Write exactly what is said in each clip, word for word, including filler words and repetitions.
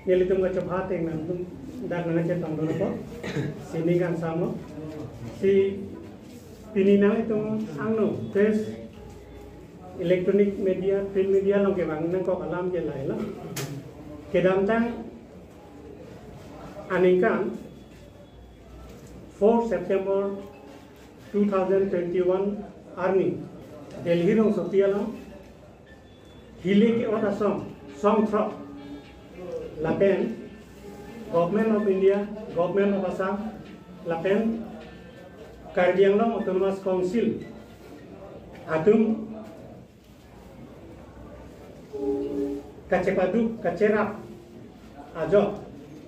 Nelitum kachobha ateng nangtum dak nangchetong dolo. Sini kangsam lo. Si pini nanglitum angno press, electronic media, print media along kevang nangkok alam ke lahelo. Kedamtang aningkan four September two thousand twenty-one arni Delhi rongsopi along hile ke-ot asong, song throk, lapen Government of India, Government of Assam, lapen Karbi Anglong Autonomous Council atum kachepaduk, kacherap ajok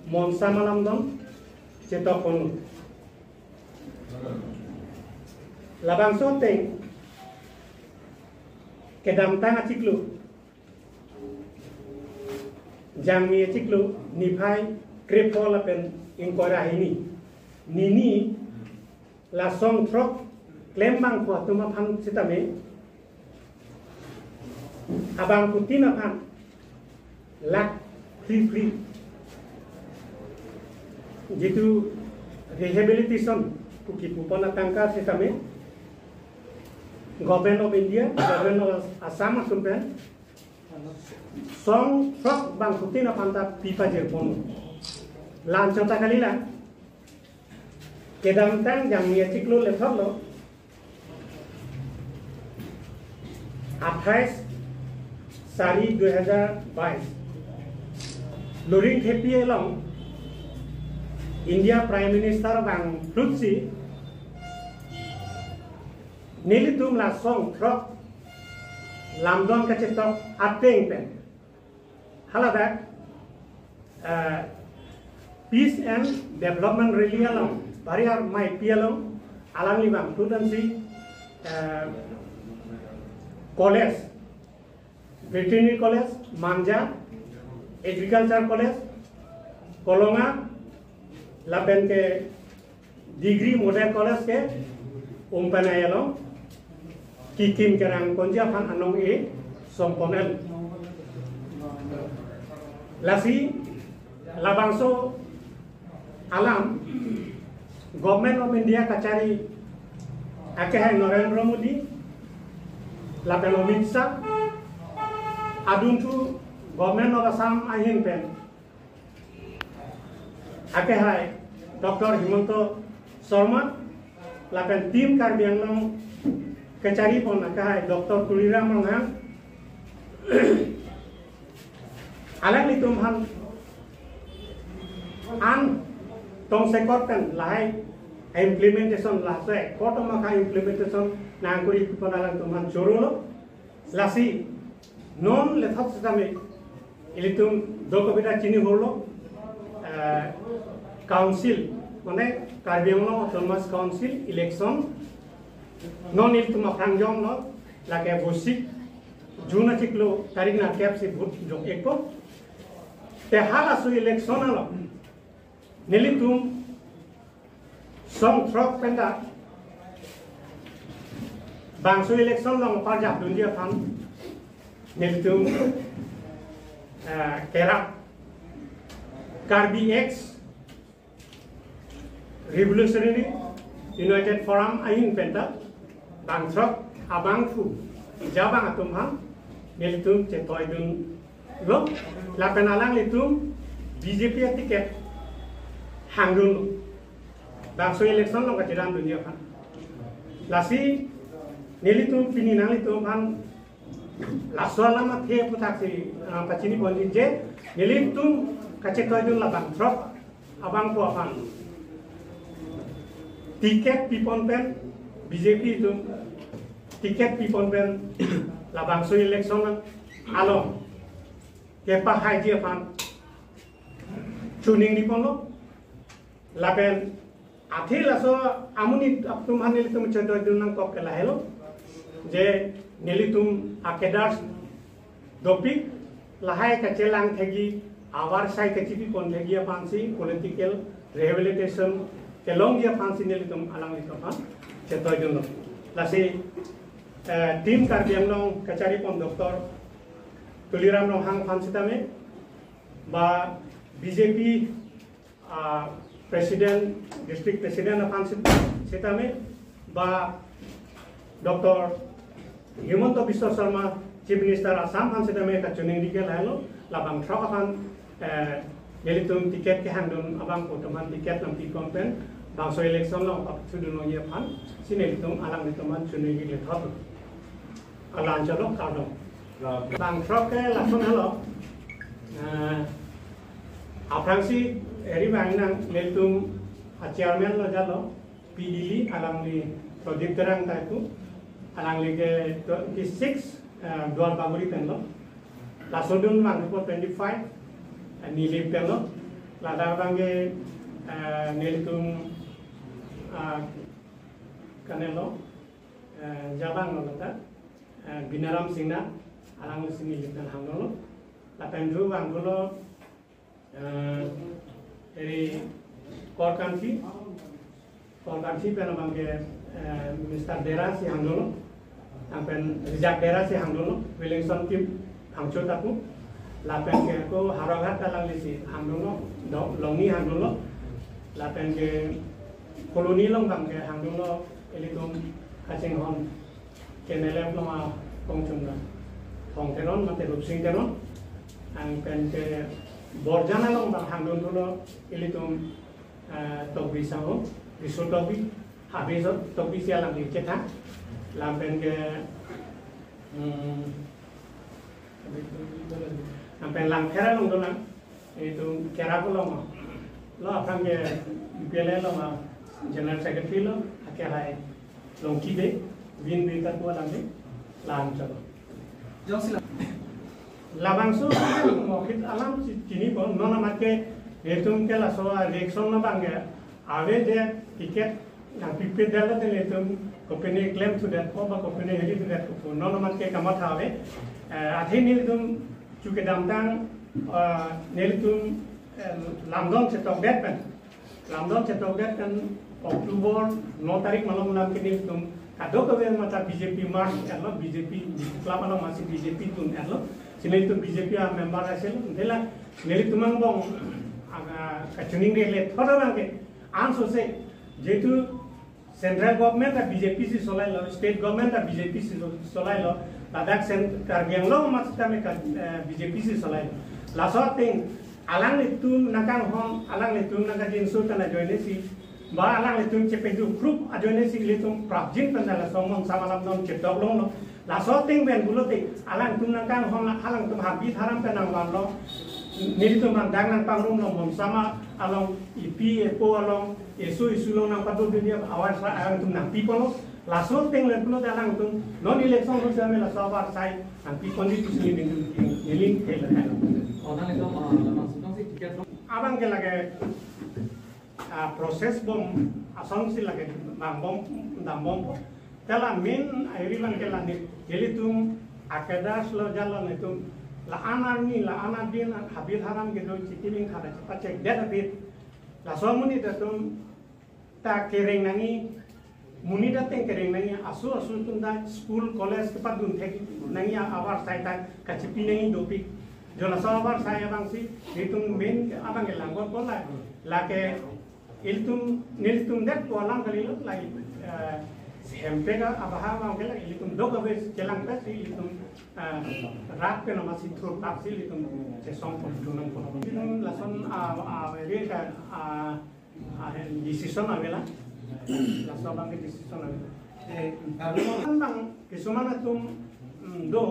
monsa malamdon chetok ponlo. Labangso ateng kedamtang achiklo, Jangmi achiklo, niphai krepho lapen ingkoi ra hini, nini la song throk klembangpo atum aphan sitame abangphutin aphan lakh free free jitu rehabilitation pu kipupon atangka sitame Government of India, Government of Assam atum pen song throk bangphutin aphan ta pipajirpon. La-anchot ta kalilang. Kedamtang Jangmi achiklo lethotlo, আঠাইছ চাৰি দুই হাজাৰ বাইছ, Loringthepi along India Prime Minister bangphlutsi nelitum la song throk lamdon kachetok ateng pen haladak, eh, Peace and Development Rally along, Bariar Maipi along, alangli bangphlut ansi, eh, college, Veterinary College, Manja, Agriculture College, Kolonga, lapen ke Degree Model College ke Umpanai along kikim kerang ponji aphan anong-e songpon-el. Lasi labangso alam Government of India kachari akehai Narendra Modi lapen Amit Shah, adunthu Government of Assam ahin pen akehai Doctor Himanta Sarma, lapen Team Karbi Anglong kacharipon akehai Doctor Tuliram Ronghang, alanglitum aphan an tongsekot pen lahai implementation, laso ekot amakha implementation nangkoripon alangtum aphan chorolo. Lasi non lethot sitame ilitum dokok bida chini holo, eh, council, mane Karbi Anglong Autonomous Council election non ilitum aphrang jonglo, lake bosik June achiklo tarik nerkep si vote jong-ikpo. Te halaso election along nelitum song throk penta bangso election along parjapdunji aphan nelitum, eh, kerap Karbi Ex Revolutionary United Forum ahin penta bang throk abangphu ejabang atum aphan nelitum chetoidunlo, lapen alanglitum B J P aticket hangdunlo bangso election along kachedamdunji aphan. Lasi nelitum pini nanglitum aphan laso alam athe aputhaksi, ah, pachiniponji je nelitum kachetoidun labang throk abangphu aphan ticket pipon pen, B J P atum ticket pipon pen labangso election along kepahaiji aphan chuning diponlo. Lapen athe laso amonit atum aphan nelitum chetoidun nangkok ke lahelo, je nelitum a-cadres dopik lahai kachelang thekji, avarsai kachipipon thekji aphansi, political rehabilitation kelongji aphansi nelitum alanglitum aphan chetoidunlo. Lasi, eh, Team Karbi Anglong kacharipon Doctor Tuliram Ronghang aphan sitame, ba B J P, ah, president, district president aphan sit-, sitame, ba Doctor Himanta Biswa Sarma, Chief Minister Assam aphan sitame kachiningri ke lahelo, labang throk aphan, eh, nelitum ticket kehangdun abang kotoman ticket nangpi pon pen, bangso election along pathudun longji aphan, si nelitum alanglitum aphan chiningri lethot. Alan chalo kardom. Bang throk ke lason helo. Eh, aphrangsi eri bang nang nelitum a chairman lo jalo, P D L, alangli Pradip Terang taiku, alangli ke twenty-six, eh, Duar Bagori pen lo. Lasodun bang ko twenty-five, eh, Nilip pen lo. Ladak bang ke, eh, nelitum, ah, kanelo, eh, jabang lo ladak, eh, Binaram Singna, alangli si Nilip pen hangdun lo. Lapen ru bang ko lo, eh, eri Korkanthi, Korkanthi pen abang ke, eh, Mister Dera si hangdun lo, lapen Rijak Dera si hangdun lo, Williamson Kim Phangcho taiku, lapen ke ko Howraghat alangli si hangdun lo, do, Longni hangdun lo, lapen ke Colony along bang ke hangdun lo, ilitum kachinghon K N L F along akongchung la Thong Teron mate Rupsing Teron, lapen ke Borjan along bang hangdun lo ilitum, eh, Tokbi Sangho, Riso Tokbi, Habe Tokbi si alangli chethan, lapen ke, hmm, lapen Langpher along dolang, itu Kerak along lo, aphrang ke U P L A along General Secretary lo, akhir hai Longki Bey, Bin Bin taiku alangli, lang chalo. Jongsi la. Labangso mokhit alam si chini pon, non amat ke nelitum ke laso election lo bang ke ave je ticket nangpipe dal te nelitum kopine claim thudet ko ba kopine heli thudet ko, non amat ke kamatha ave. Eh, athe nelitum chuke damtang, eh, nelitum, eh, lamdon chetokdet pen. Lamdon chetokdet kan October no tarik malom lam ke nelitum kadokave mata B J P march etlo, B J P club along masi B J P tun etlo. Si nelitum B J P a member ase lo, ante la nelitum angbong aga kachiningri lethot abang ke anso se, jehetu central government ta B J P si solai lo, state government ta B J P si solai lo, ladak cen-, Karbi Anglong amat sitame ka, eh, B J P si solai lo. Laso ateng alanglitum nangkanghon, alanglitum nangkajinso ta ajoine si, ba alanglitum chepedu group ajoine si ilitum prapjin pen laso monsam alam non chetok longlo. Laso ateng pen pulote alangtum nangkanghon, alangtum habit haram pen nangvanlo. Nelitum nangdang nangpangrumlo, monsam along, epi epo along, eso esu along nangpadodun dia awarsai alangtum nangpiponlo. Laso ateng pen pulote alangtum non election lo sitame laso awarsai nangpiponji pusi nelitum neli thela. Oh, nang itu, ah, langsung si ticket lo. Abang ke lake, ah, process bom, asonsi lake bang bom, dam bom. Tela main eri bang ke la ne, ilitum a cadres lo jalo nelitum la-an arni, la-an adin habit haram kedo chiti ling khada chepachekdet abit. Laso amonit atum ta kereng nangji, monit ateng kereng nangji, aso aso atum ta school, college kepadun thek nangji, awarsai ta kachipi nangji dopik. Jo laso awarsai abang si nelitum main abang ke langkot ko la, lake ilitum, nelitum det ko alam kalilo, lake, eh, hemprek abaha abang ke la ilitum dokave chelangpet si ilitum, eh, rat pen amatsi thurpak si ilitum chesong pon dunang pon. Ilitum lason, ah, ah, eri ka, ah, ah, decision avela. Laso abang ke decision avela. Eh, lalu kan bang kisuman atum, mm, do,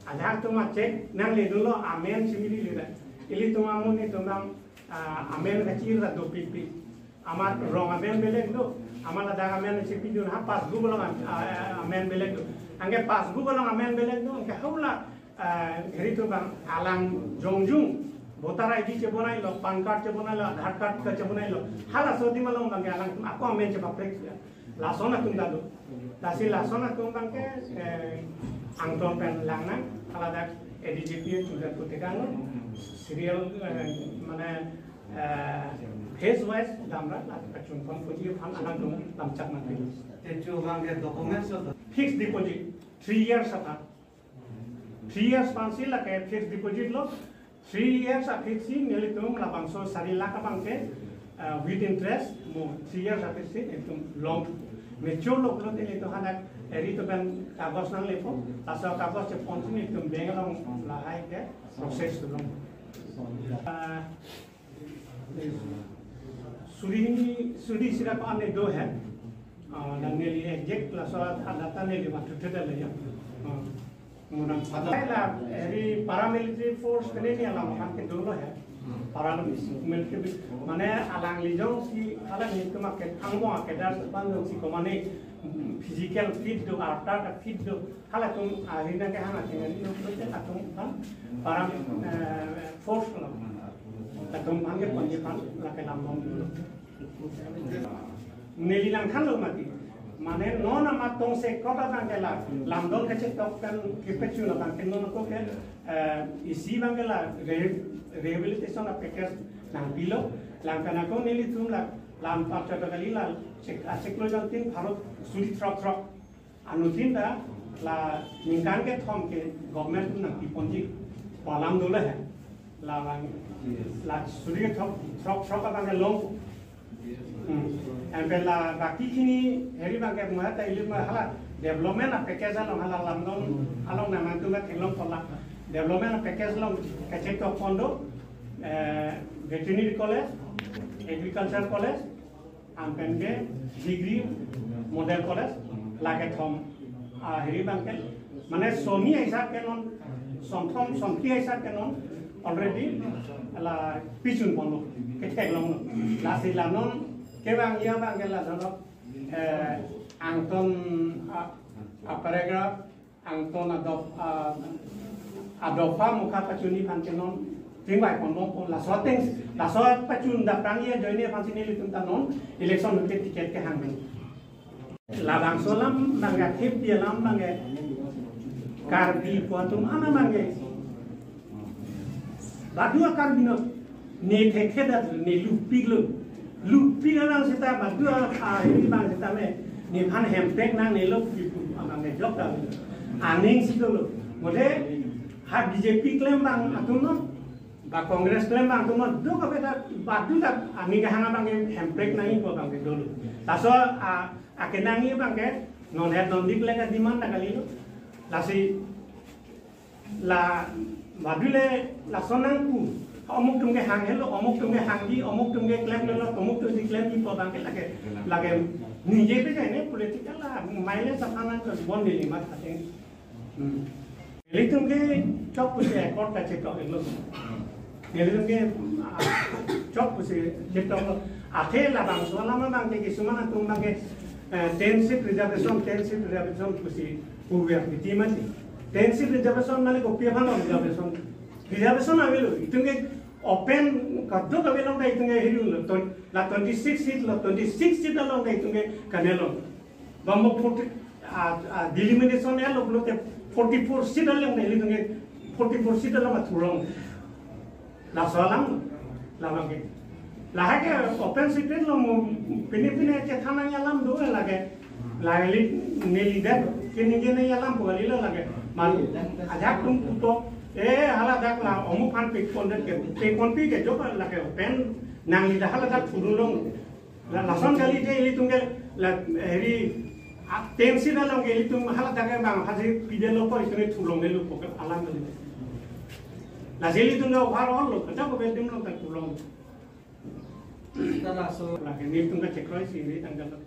ajahak atum achek nangledunlo amen chimili leda. Ilitum amonit atum bang, ah, amen kachir ta dopikpik. Amat rong amen belek do, amat ladak amen chepidun ha passbook along am-, ah, amen belek do. Anke passbook along amen belek do, anke hula, ah, eri atum bang alang jongjung voter I D chebonailo, PAN card chebonailo, Aadhaar card ke chebonailo. Halaso adim along bang ke alangtum ako amen chepaprek ya. Lason atum ta do. Lasi lason atum bang ke, eh, angton pen langnang, haladak A D G P chudat putekang lo, serial, eh, mane, eh, phase wise damra, la kachun pon puji aphan alangtum lamchak nangpilo. Te chu bang ke documents lo. Fixed deposit, three years aphan. Three years aphan si lake fixed deposit lo, Three years aphi si nelitum labangso sari lakh abang ke, uh, with interest mo three years aphi si nelitum long. Mature lo pulote nelitum hadak eri to pen kagos nanglepo, laso kagos cheponsi nelitum bank along lahai ke process tu long. Uh, suri hini, suri sira ko ane do hai. Uh, dan neli exact laso data neli matuthe dale ya. Uh, Mudam. Hai la, eri paramilitary force kene ni alam kan ke dolo hai. Paramilitary mane alangli jongsi alanglitum ke thangmo ke dar sepan jongsi komane physical fit do, arta ka fit do. Halatum ahina ke hana ke ni lo ke atum kan param, eh, force lo. Atum kan ke ponji pan la ke lam bom dolo. Neli langthanlo mati. Mane non amat tongsekot abang ke la lamdon kachetok pen kepachun abang ke non ko ke, eh, isi abang ke la re-, rehabilitation a package nangpilo. Langkan ako nelitum la lam parcha kali la chek, acheklo jangtin pharo suri throk throk. Anuttin ta la ningkan kethom ke government nangpiponji pu alam dolo hai. La abang la suri throk throk throk abang ke long. Hmm. Anpen la baki hini eri abang ke muha ta ili ma hala development a package along hala lamdon along nangtum theklong pola. Development a package along kachetok pon do, eh, veterinary college, agriculture college, anpen ke degree model college, la kethom, ah, heri abang ke, mane soni hisab ke non, sonthom, sonphli hisab ke non, already la pichun ponlo, ketheklonglo. Lasi la non kevang ya abang ke la jalo, eh, angton, ah, ah, paragraph, angton adop, ah, adopha mukha pachunji aphan ke non tingvai ponbompo, laso ateng, laso pachun daprang ya joine aphan si nelitum ta non election ke ticket kehang pen. Labangso alam abang ke thip dia alam abang ke Karbi pu atum ana abang ke. Badu a Karbi non ne thekthedet ne lupiklo. Lupik alang seta badu a, a, ini abang seta me nephan hemprek nangnelo pu abang ke jok ta. Aning si dolo. Mode ha B J P klem abang atum non, ba Congress klem abang atum non, do kabe ta badu ta aning kehang abang ke hemprek nangji pu abang ke dolo. Laso a, akenangji abang ke non het non dik le ka-demand ta kalilo. Lasi la badu le lason nangpu. Omuk atum ke hang helo, omuk atum ke hangji, omuk atum ke klemlo, omuk atum si klemji pu abang ke lake, lake ningje pe jai ne political la mileage aphan nangkebon neli mat ateng. Hmm. Nelitum ke chok pusi accord kachetok iklo. Nelitum ke, ah, chok pusi chetoklo. Athe labangso alam abang ke kisuman atum abang ke, eh, ten seat reservation, ten seat reservation pusi puver diti mati. Ten seat reservation mane kopi aphan reservation? Reservation avelo, itum ke open kadokave along ta itum ke heri lo, twen-, la twenty-six seat lo, twenty-six seat along ta itum ke kanelo. Bambo forty, ah, ah, delimitation elo pulote forty-four seat along ta ilitum ke forty-four seat along athurlong. Laso alam, labang ke. Lahai ke open secret lo mo, pine pine chethan nangji alam do lake. Lake li, neli det kini kini alam pu kalilo lake. Man, ajak atum puto, eh, hala dak la omuk aphan pekpondet ke, pekponpi ke jok lake open nangli ta hala dak thurlong. La, lason kali je ilitum ke la heri, ah, ten seat along ke ilitum hala dak ke bang haji pidetlo ko itum thurlonglelo pu alam kali. Lasi ilitum ke overall lo, kata ko bedem lo ta thurlong. Ta laso. Lake nelitum ke chekroi si ri tanggal.